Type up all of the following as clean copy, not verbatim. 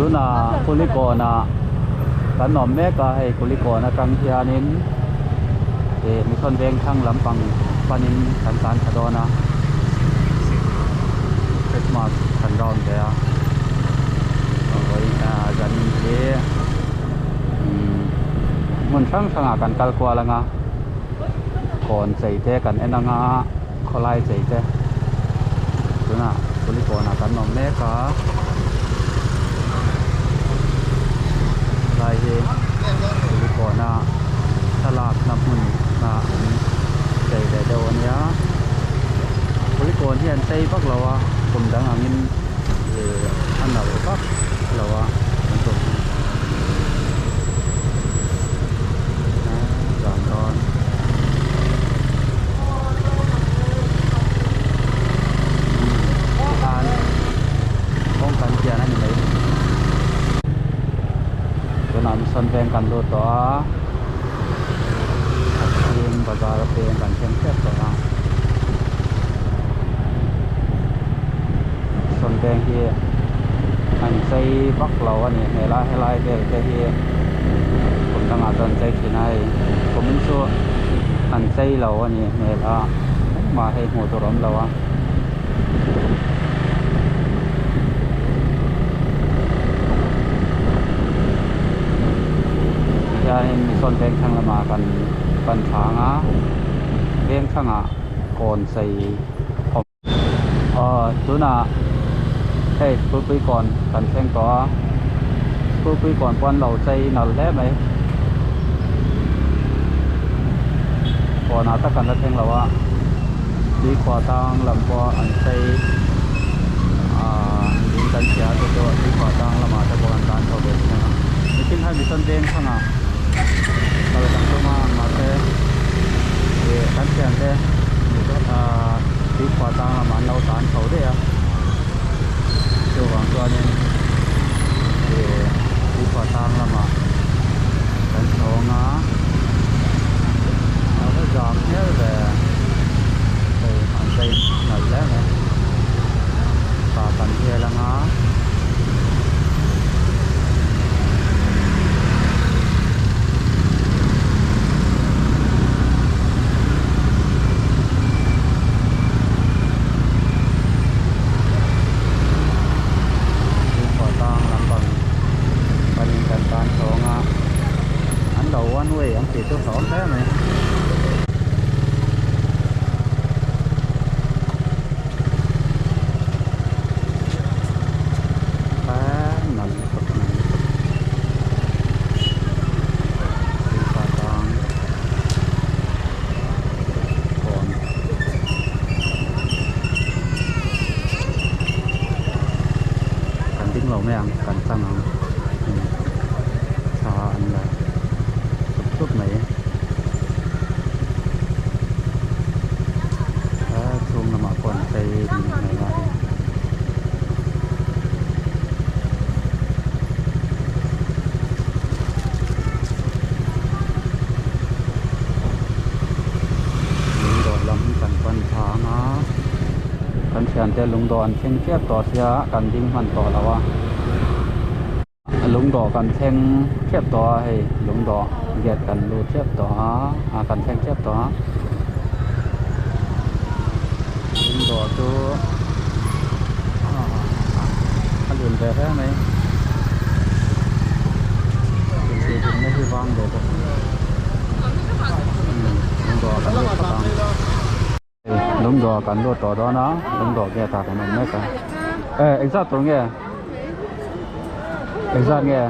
Tunah Kulikawnah kan awm mek a, hei Kulikawn atang hianin ih Mission Vengthlang lampang panin kan tlan thla dawn a, Christmas kan round ve a, zanin hi hmun hrang hrangah kan kal kual ang a, kawn chei te kan en ang a. Khawlai chei te tunah Kulikawnah kan awm mek a helai hi Kulikawna thlalakna hmun a an chei ve deuh a nia Kulikawn hi an chei vak lo a kum dang angin ih a nalh vak lo a kan tum zan dawn. Tikhan kawng kan pian a ni mai. Tunah Mission Veng kan lut tawh a, Thakthing bazar a peng kan thleng tep tawh a. Mission Veng hi an chei vak lo a nih hmel a, helai vel te hi kum dangah chuan an chei thin a hei kumin chu an chei lo a nih hmel a engmah hei hmuh tur a awm lo a. Tihianin Mission Vengthlang lamah kan pan thlang a Vengthlangah kawn chei awm. Aw tunah hei Phulpui kawn kan thleng tawh a Phulpui kawn pawh an lo chei nal hle mai kawnah tak kan la thleng lo a tuikhuah tang lam pawh an chei ahh niin kan hria a chu chu tuikhuah tang lamah te pawh an tan chho ve thin a mihring khan Mission veng thangah kal kan tum a mahse ih kan thiante ahh tuikhuah tang lamah an lo tan chho daih a chuvang chuanin ih tuikhuah tang lamah kan chhawng a a va zam hmel ve hei an chei nalh hle mai tah kan hel anga. Tang lampang panin kan tan chhawng a an lo one way an tih chu hlawm hle mai. Kan ding lo mai ang kan chang ang thla an la sup sup mai a chhung lamah pawh an chei nih hmel a hei. Lungdawh lam kan pan thang a kan thiante lungdawh an thleng tep tawh sia kan ding hman tawh lo a lungdawh kan thleng tep tawh a hei lungdawh gate kan lut tep tawh a ah kan thleng tep tawh a lungdawh chu ah a lun ve hle mai inti hlimna hi vang ve bawk lungdawh kan lut phawt ang lungdawh kan lut tawh dawn a lungdawh gate ah kan awm mek a e engzat tur nge engzat nge.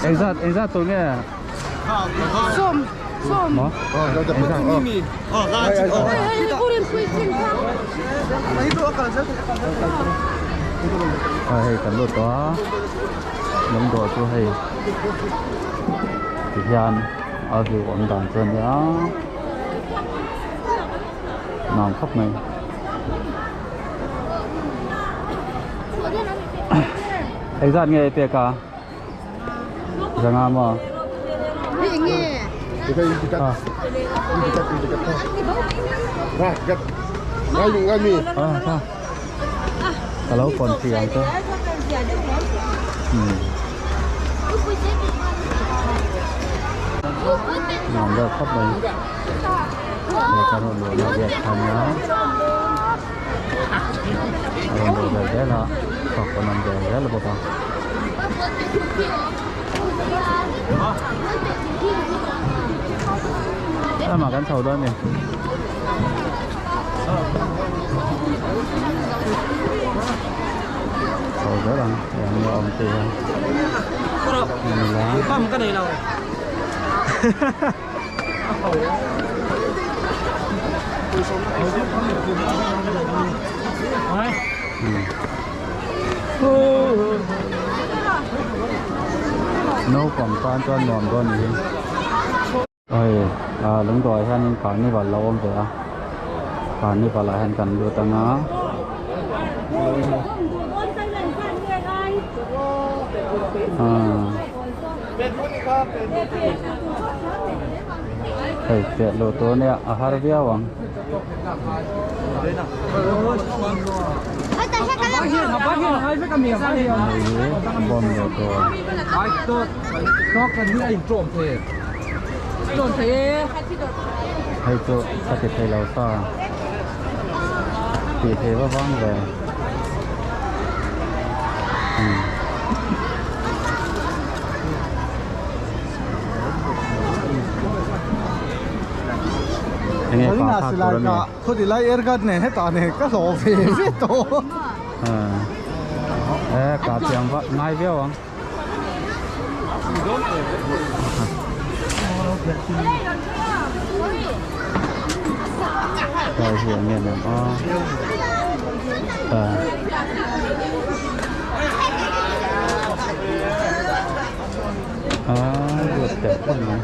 Engzat engzat tur nge maw engzat a hei kan lut tawh a lungdawh chu hei tihian a view awm dan chu a nia. Nuam khawp mai engzat nge i pek a zanga maw ah. Ka lo confi ang chu. Nuam deuh khawp mai. Hei kan rawn luhna gate kha nia. A rawn luh ve zel a, chhuak pawn an ve zel bawk a. Lamah kan chho dawn a ni. Chho zel ang eng nge awm tih hi nila. Naupang tan chuan nuam dawn a ni hi. Hei ah lungdawhah hianin carnival lo awm ve a carnival ah hian kan lut ang a. Hei piah luh tur nia a har viau ang. Hei hi bawm luh tur. Hei chu ka ti thei lo sa tih thei va vang ve. Enge pa kha tur ami? Khawti lai airgun nen hetah nen ka hlawh ve ve tawh. E ka chiang va ngai viau ang. Hei hi enge nem a. A lut teuh khawp mai.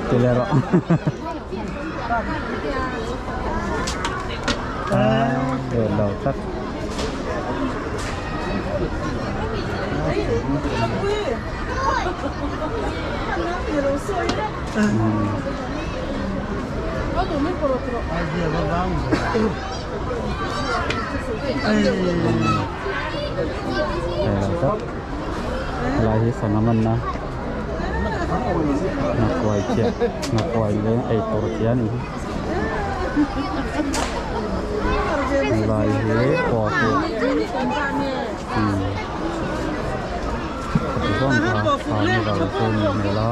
Ti leh rawh. A lut lo tlat. Helai hi sangha manna nghakuai chiah nghakuai leh ei tur chiah a ni hi helai hi pawh chu umm zawng kha carnival chu a nih hmel a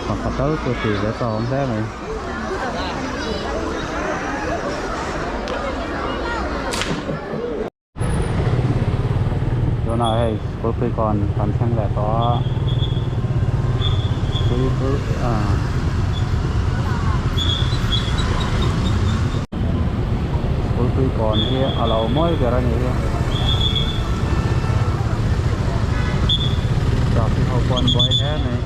pakhat tal chu tih ve chu a awm hle mai. Tunah hei school pui kawn kan thleng leh tawh a school chu ah school pui kawn hi a lo mawi ber a ni hi traffic ho pawh an buai hle mai.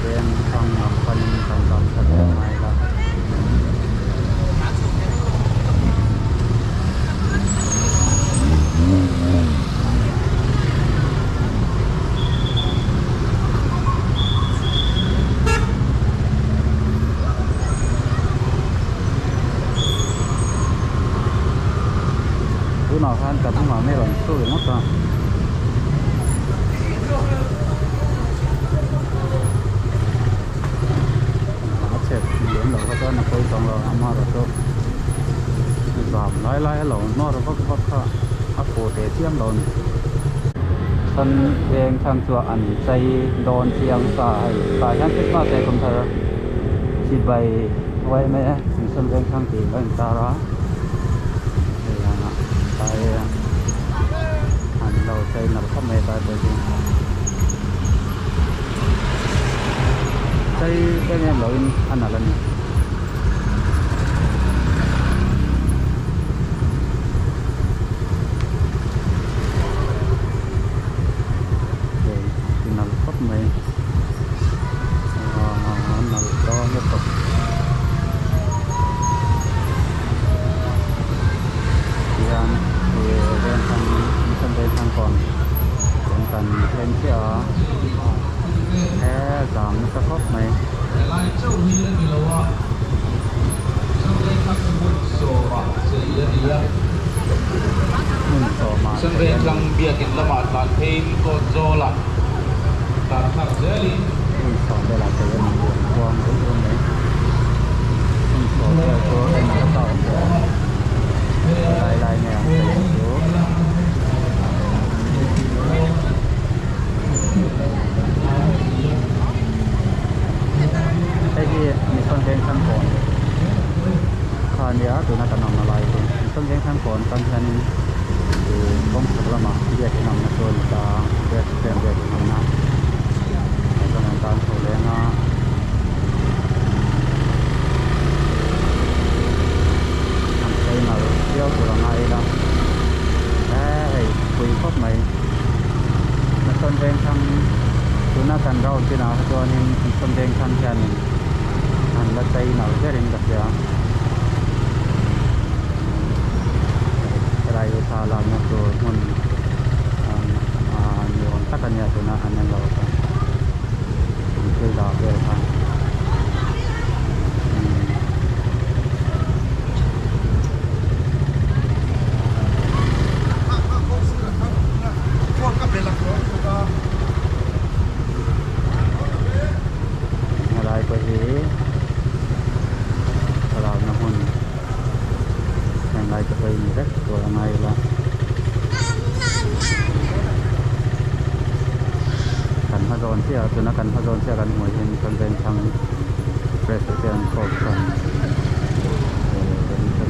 Veng hrang lam panin kan tlan khat leh ngai la. Tunah khan ka hnungah mi rawn su ringawt a. A chep lem loh kha chuan a pawi tawng lo amaherawh chu zam lai lai a lo nawr vak vak kha a fuh teh chiam lo a ni. Chhan veng chhan chu an chei dawn chiang sa hei tah hian Christmas leh kum thar chibai uai mai e Mission veng chhan tih a intar a hei anga tlai an lo chei nalh khawp mai tlai pawh chu chei em em loin a nalh a ni. Hei ti nalh khawp mai aaa a nalh dawn lutuk. Kulikawn in kan thleng chiah a he zam nasa khawp mai. Hmun sawmah chei a ni. Hmun sawm velah chei a ni tih an puang rum rum mai. Hmun sawm vel chu en a la chak awm hle a, helai lai nge an chei na chu. Hei hi Mission Vengthlang kawn kha a nia tuna kan awmna lai chu Mission Vengthlang kawn tan hianin ih kawng chhak lamah biak in awmna chu a ni ta a Presbyterian biak in awmna ah chuan an tan chho leng a. An sawi nalh viau tur a ngai ila he hei pui khawp mai Mission Vengthlang tuna kan round chinah kha chuanin Mission Vengthlang hianin an la chei nalh berin ka hria helai hi thla lakna tur hmun ah ni awm tak a nia tuna an en lo kha an thil dah vel kha. Helai pawh hi thlalakna hmun heng lai te pawh hi ni vek tur a ngai ila kan hma zawn chiah ah tuna kan hma zawn chiah kan hmuh hian kan vengthlang Presbyterian Kohhran eh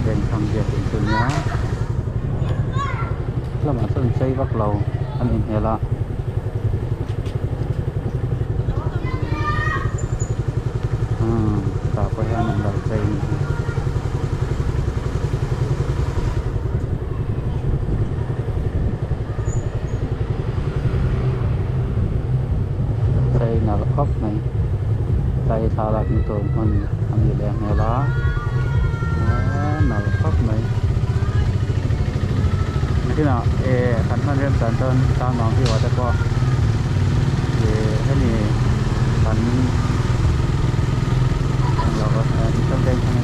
vengthlang biakin chu nia lamah chuan chei vak lo a nih hmel a. Umm tah pawh hian an lo chei a nih hi. Chei nalh khawp mai tlai thla lakna tur hmun a nih leh hmel a aaa nalh khawp mai nakinah eh kan hman rem tan chuan tlang view ah te pawh ih hemi kan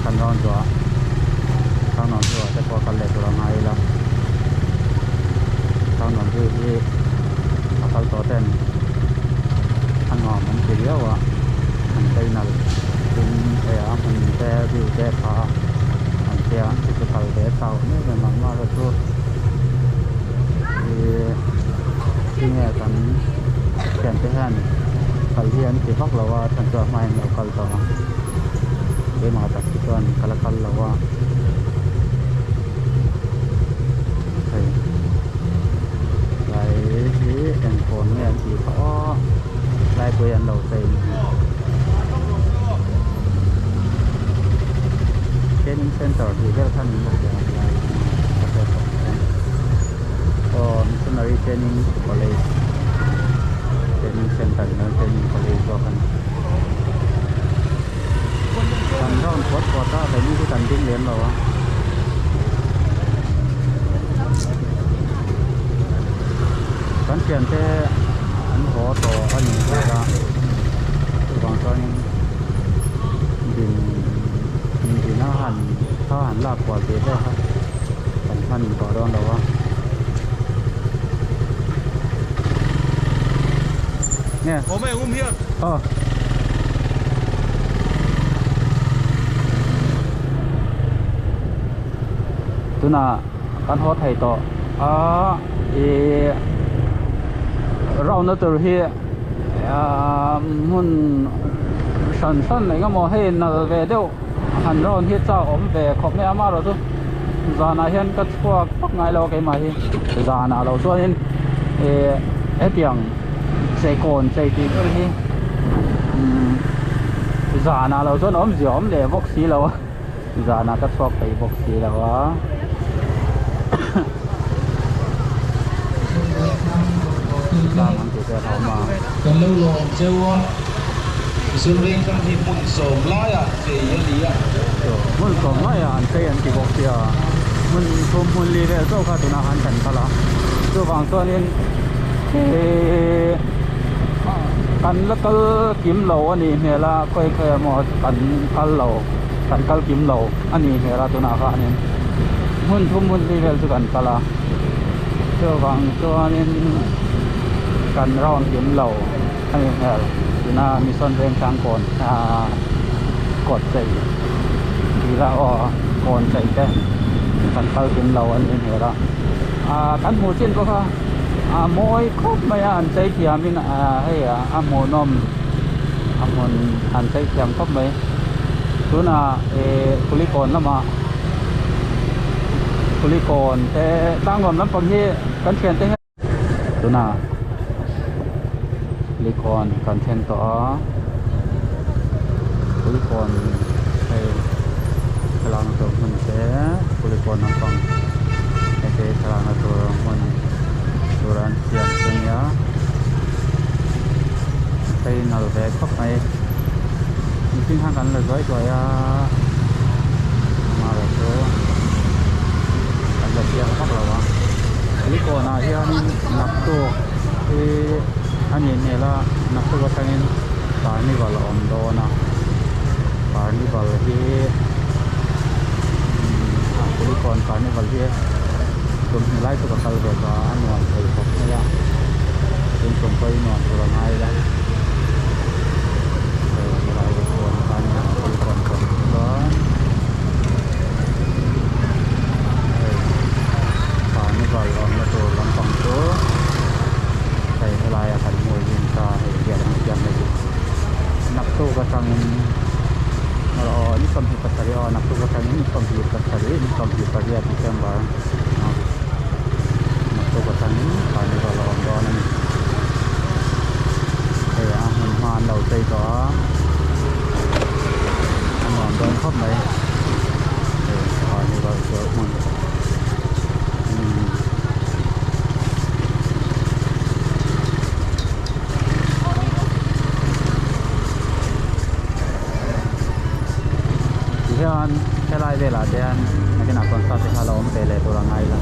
kan rawn zuah tlang view ah te pawh kal leh tur a ngai ila tlang view hi a kal tawh ten a nuam an ti viau a an chei nalh tin hei a hmun te view te kha an tia chu chu kal ve chau em em ang mahse chu ihh tinge kan thiante hian kal hi an ti vak lo a chhan chu a hmain an lo kal tawh a keimah tak hi chuan ka la kal lo a hei tlai hi eng kawn nge an tih kha aw laipui an lo chei ni hi training center tih vel kha ni bawk sia helai ka hriat tawh chuan aw missionary training college training center ni lo training college zawk a ni kan round puat puat a keini chu kan ding lem lo a. Kan thiante an haw tawh a ni vel a chuvang chuanin din din a han thla han lak kual tih vel kha kan hman tawh dawn lo a. Nge aw. Tunah kan haw thei tawh a ih round na tur hi ah hmun hran hran eng emaw hei nal ve deuh han round hi chak awm ve khawp mai a amaherawh chu zanah hian ka chhuak vak ngai lo a keimah hi zanah lo chuanin ih hetiang chei kawn chei tih ber hi umm zanah lo chuan awmzia awm leh bawk si lo a. Zanah ka chhuak peih bawk si lo a. Tlang an ti vel a awm a. Kan lo lawm cheu a, Mizul Vengthlang hi hmun sawm laiah chei a ni a. Hmun sawm laiah an chei an ti bawk sia. Hmun thum hmun li vel chauh kha tunah khan kan kal a chuvang chuanin ihh kan la kal kim lo a nih hmel a khawi khawi emaw kan kal lo kan kal kim lo a nih hmel a tunah khanin hmun thum hmun li vel chu kan kal a chuvang chuanin kan round kim lo a nih hmel tuna mission vengtlang kawn ahh kawt chei tih lah aw kawn chei te kan kal kim lo a nih hmel a ahh kan hmuh chin bawk a a mawi khawp mai a an chei thiam in ahh hei a hmuhnawm a hmun an chei thiam khawp mai tunah ih kulikawn lamah kulikawn te tlangnuam lampang hi kan thiante hian. Tunah Kulikawn kan thleng tawh a Kulikawn hei thlalakna tur hmun te Kulikawn lampang hete thlalakna tur hmun tur an siam chu ania hei nal ve khawp mai mihring khan kan la zuai zuai a amaherawhchu kan la chiang vak lo a. Kulikawnah hianin naktuk hi a nih hmel a naktuk atangin carnival a awm dawn a carnival hi umm Kulikawn carnival hi tum hnu lai chu ka kal ve tawh a a nuam thei khawp mai a tin tum pawh hi nuam tur a ngai la hei helai te kawn kha a nia Kulikawn kawn chuan hei carnival awmna tur lampang chu hei helai a kan hmuh zing ta hei biak an siam mai chu naktuk atangin aw ni 27 aw naktuk atangin ni 27 ni 28 December a naktuk atangin carnival a awm dawn a ni hei a hmun hma an lo chei tawh a a nuam dawn khawp mai hei carnival chu hmun. Tihian helai velah te hian nakinah concert te kha a lo awm ve leh tur a ngai la.